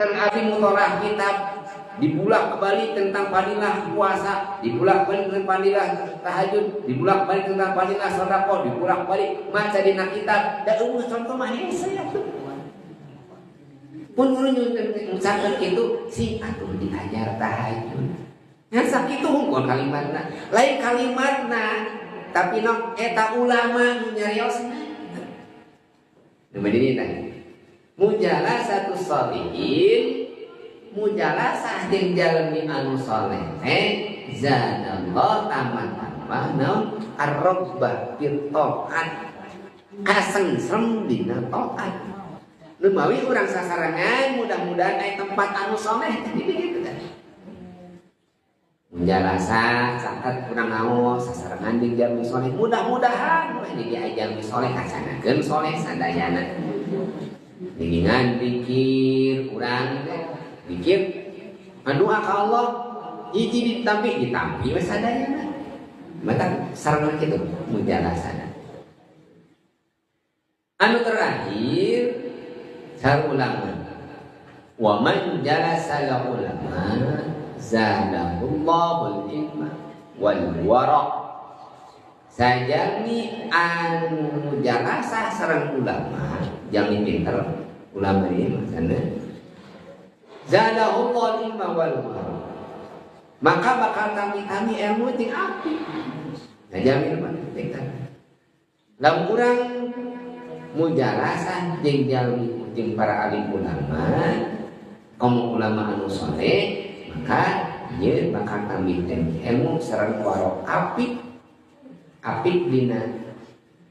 Abi mutolaah kitab, dibulak balik tentang fadilah puasa, dibulak balik tentang fadilah tahajud, dibulak balik tentang fadilah sedekah, dibulak balik maca dina kitab. Da eueuh contoh mah hese atuh. Pun ngucapkeun kitu sing atuh diajar tahajud. Ngan sakitu hungkul kalimatna. Lain kalimatna tapi non eta ulama nu nyariosna. Nu berdiri tah. Mujalasatu sholihin, mujalasah jeung jalmi anu soleh teh zadallah tambah-tambah naon ar-raghbah fi taat, kasengsem dina taat. Lumawi urang sasarangan mudah-mudahan aya tempat anu soleh teh begitu teh. Mujalasah caket urang ngaos sasarangan jeung jalmi soleh, mudah-mudahan we di jalmi soleh kasanakeun soleh sadayana. Bimbingan pikir urang teh pikir doa ka Allah hiji ditampi ditampi we sadayana. Mata sareng kitu mujalasana. Anu terakhir sar ulama wa man jalasa la ulama zadahullahu ilma wal wara. Sajami anu mujalasah sareng ulama jalmi pinter ulama ini maksudnya zadahullahu ilma wal wara, maka bakal kami-kami ilmu ting api. Nah jamin mah ting lamun urang mujalasah jeung jalmi jeung para alim ulama komo ulama anu soleh maka ieu bakal tambih ilmu sareng waro apik, apik dina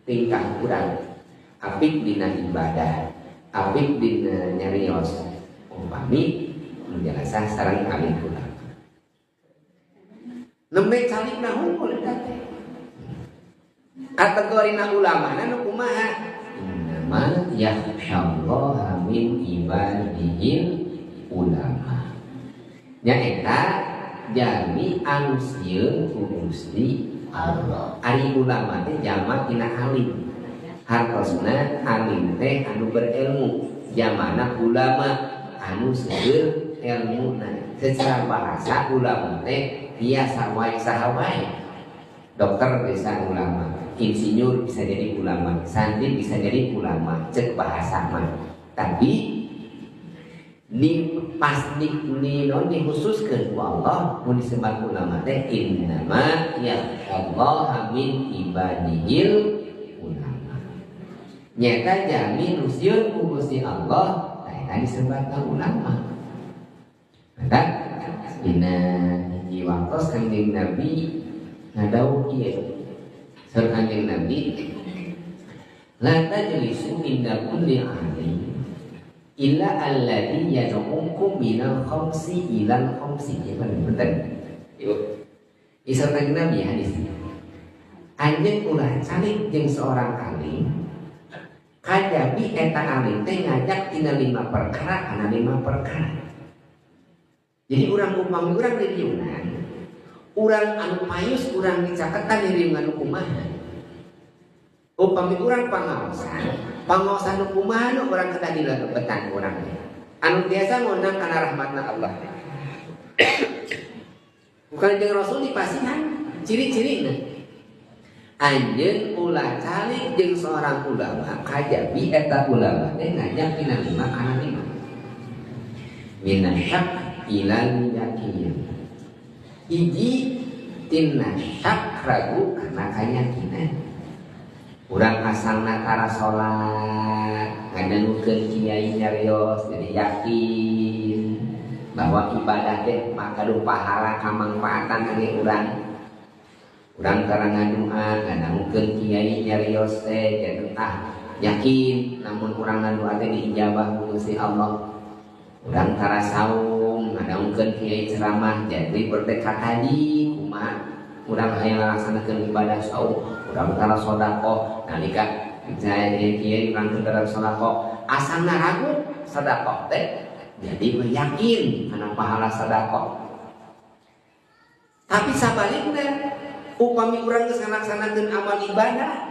tingkah urang, apik dina ibadah, apik dina nyarios umpami mujalasah sareng alim ulama. Nembe calikna hungkul eta teh. Kategorina ulamana nu kumaha? Innama yakhsyallaha min ibadihil ulama. Nyaeta jalmi anu sieun ku Gusti Allah. Ari ulama teh jama tina alim. Hartosna alim teh anu berilmu, jamana ulama anu seueur elmuna. Secara bahasa ulama teh biasa wae saha wae. Dokter bisa ulama, insinyur bisa jadi ulama, santri bisa jadi ulama, cek bahasa mah. Tapi di pas di non dikhususkeun ku Allah mun disebut ulama teh innama yakhsyallaha min ibadihil ulama. Nyata jalmi nu sieun ku Gusti Allah tah eta disebutna ulama. Maka dina hiji waktos Kanjeng Nabi ngadawuh kieu. Saur Kanjeng Nabi la tajlisu inda kulli alim illa alladhi yad'ukum minal khamsi ilal khamsi. Ya bener. Ibu. Isa Kanjeng Nabi hadis. Anjeun ulah calik jeung seorang alim kajabi eta alim teh ngajak tina 5 perkara kana 5 perkara. Jadi urang upami urang di riungan, urang anu payus urang dicaketan di riungan kumaha. Upami urang pangaosan, pangaosan nu kumaha nu urang kedah dilebetan urang teh. Anu biasa ngondang kana rahmatna Allah. Bukan jeung Rasul dipasihan ciri-cirina. Anjeun ulah calik jeung seorang ulama kajabi eta ulama teh ngajak tina 5 kana 5. Minasyak ilal yakin. Hiji tina syak ragu kana kayakinan. Urang asalna tara salat, ngadangukeun kiai nyarios jadi yakin bahwa ibadah teh makaduh pahala kamangfaatan kangge urang. Urang tara ngadua, ngadangukeun kiai nyarios teh jadi yakin namun urang ngadua teh diijabah ku Gusti Allah. Urang tara saum, ngadangukeun kiai ceramah jadi bertekad tadi kumaha urang hayang ngalaksanakeun ibadah saum, urang tara sedekah nalika kiai urang tara sedekah asalna ragu sedekah teh jadi yakin kana pahala sedekah. Tapi sabalikna upami urang geus ngalaksanakeun amal ibadah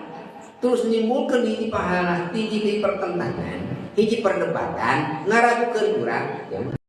terus nimbulkeun hiji pahala hiji pertentangan Hiji perdebatan ngaragukeun urang ya.